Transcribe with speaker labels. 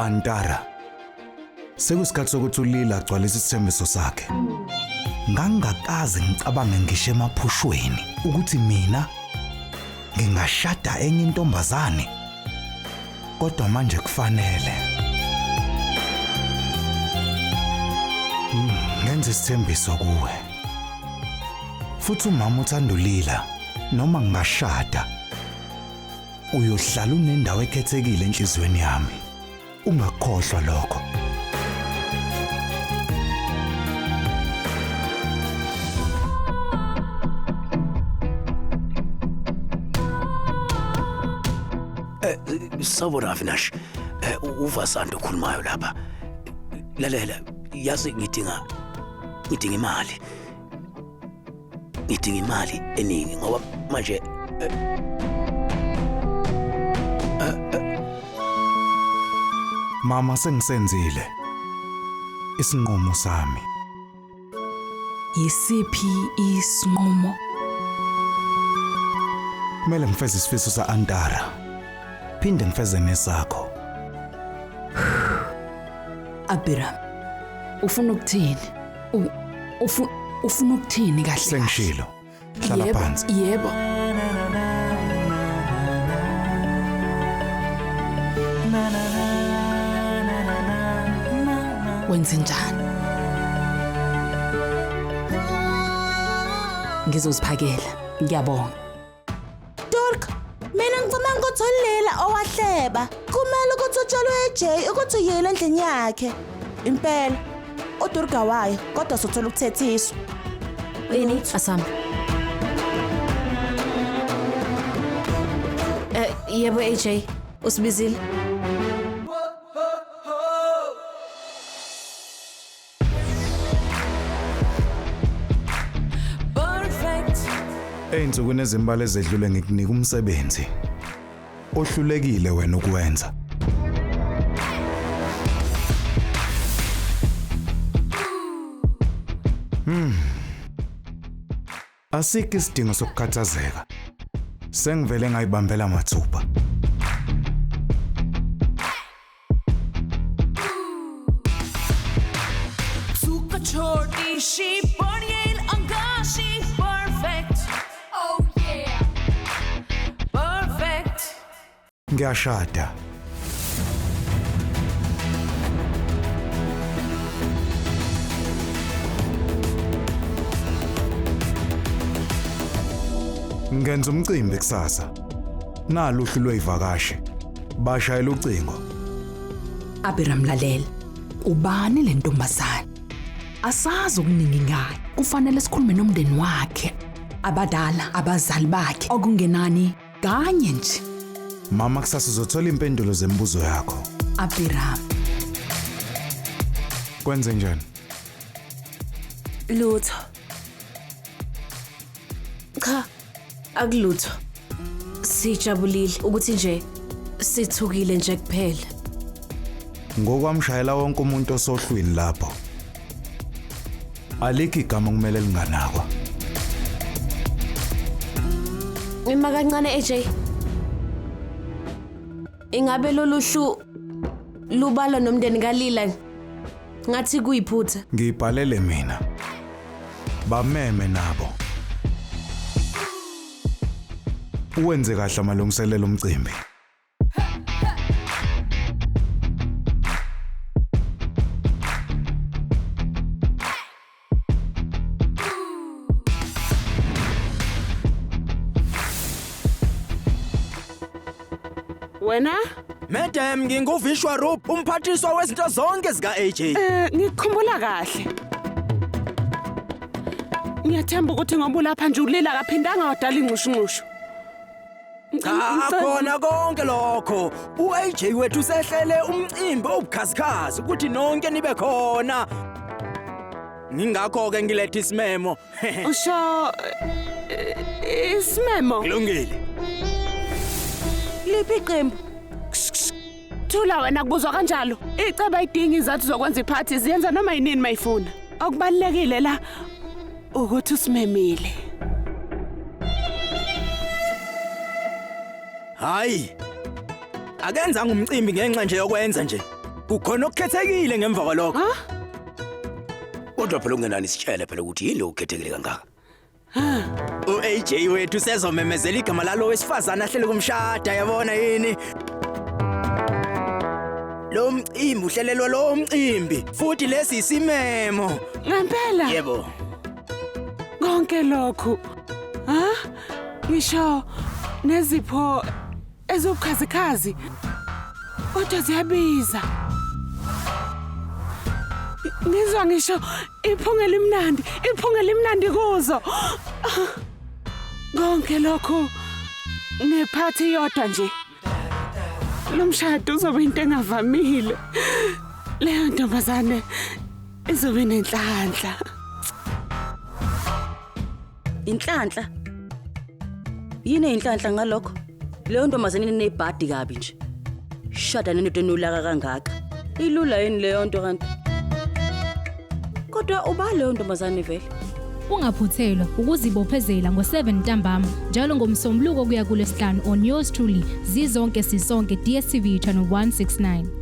Speaker 1: Antara. Sekuyisikhathi sokuthi uLila agcwalise isithembiso sakhe. Ngangingakaze ngicabange ngisho emaphushweni ukuthi mina ngingashada enye intombazane. Kodwa manje kufanele. Ngenza isithembiso kuwe. Futhi umama uthanda uLila noma ngingashada. Uyohlala unendawo ekhethekile enhliziyweni yami. Ungakhohlwa lokho.
Speaker 2: Sawubona Avinash. UVasant okhulumayo lapha. Lalela, yazi ngidinga imali. Ngidinga imali eningi ngoba manje
Speaker 1: Mama sengisenzile isinqumo sami.
Speaker 3: Yisiphi isinqumo?
Speaker 1: Kumele ngifeze isifiso sa-Antara. Phinde ngifeze nesakho.
Speaker 3: Abiram, ufuna ukuthini? Ufuna ukuthini kahle?
Speaker 1: Sengishilo. Hlala phansi.
Speaker 3: Yebo. Wenze njani? Ngizoziphakela. Ngiyabonga.
Speaker 4: Turk, mina ngicabanga ukuthi uLila owahleba. Kumele ukuthi utshelwe uJay ukuthi uyile endlini yakhe. Impela, uDurga wayo kodwa sothola ukuthethiswa.
Speaker 3: Ini asam.
Speaker 5: Yebo AJ, usibizile.
Speaker 6: Perfect.
Speaker 1: Ey'nsukwini ezimbalwa ezedlule ngikunika umsebenzi ohlulekile wena ukuwenza. Asikho isidingo sokukhathazeka. Sengivele ngayibambela mathupha.
Speaker 6: चूक छोटी सी पण येईल अंगाशी perfect. Oh yeah. Perfect.
Speaker 1: Ngiyashada. Ngenza umcimbi kusasa. Nalu uhlu lwezivakashi. Bashayela ucingo.
Speaker 3: Abiram lalela. Ubani le ntombazane? Asazi okuningi ngaye. Kufanele sikhulume nomndeni wakhe. Abadala, abazali bakhe, okungenani kanye nje.
Speaker 1: Mama kusasa uzothola impendulo zemibuzo yakho.
Speaker 3: Abiram.
Speaker 1: Kwenze njani?
Speaker 5: Lutho. Cha, akulutho. Sijabulile ukuthi nje sithukile nje kuphela.
Speaker 1: Ngokwamshayela wonke umuntu osohlwini lapho. Alikho igama kumele linganakwa.
Speaker 5: Ima kancane AJ. Ingabe lolu hlu lubalwa nomndeni kaLila? Ngathi kuyiphutha.
Speaker 1: Ngibhalele mina. Bameme nabo. Uwenze kahle amalungiselelo omcimbi.
Speaker 7: Wena?
Speaker 8: Madam, nginguVishwaroop, umphathiswa wezinto zonke zika-AJ.
Speaker 7: Ngikukhumbula kahle. Ngiyathemba ukuthi ngoba ulapha nje uLila akaphindanga wadala inxushunxushu.
Speaker 8: Cha, khona konke lokho. U-AJ wethu usehlele umcimbi owubukhazikhazi ukuthi nonke nibe khona. Ngingakho-ke ngilethe isimemo.
Speaker 7: Usho isimemo?
Speaker 8: Kulungile.
Speaker 4: Liphi iqembu?
Speaker 7: Thula wena kubuzwa kanjalo. Iceba ayidingi izathu zokwenza iphathi ziyenza noma yinini mayifuna. Okubalulekile la ukuthi usimemile.
Speaker 8: Hayi. Akenzanga umcimbi ngenxa nje yokwenza nje. Kukhona okukhethekile ngemva kwalokho.
Speaker 2: Kodwa phela ungenani sitshele phela ukuthi yini lokukhethekile kangaka.
Speaker 8: U-AJ wethu sezomemezela igama lalo wesifazane ahlele kumshada yabona yini? Lo mcimbi uhlelelwa lo mcimbi futhi lesi isimemo.
Speaker 7: Ngempela?
Speaker 8: Yebo.
Speaker 7: Konke lokhu. Ha? Ngisho nezipho ezobukhazikhazi. Kodwa ziyabiza. Ngizwa ngisho iphunga elimnandi, iphunga elimnandi kuzo. Konke lokhu ngephathi yodwa nje. Lo mshado uzobe into engavamile. Leyo ntombazane izobe nenhlanhla.
Speaker 9: Inhlanhla. Yini inhlanhla ngalokho? Leyo ntombazane inebhadi kabi nje. Shada nendoda enolaka kangaka. Ilula yini leyo nto kanti? Kodwa uba leyo ntombazane vele?
Speaker 10: Ungaphuthelwa ukuzibophezela ngo-7 ntambama njalo ngomsombuluko kuya kulesihlanu on yours truly zizonke sisonke DStv channel 169.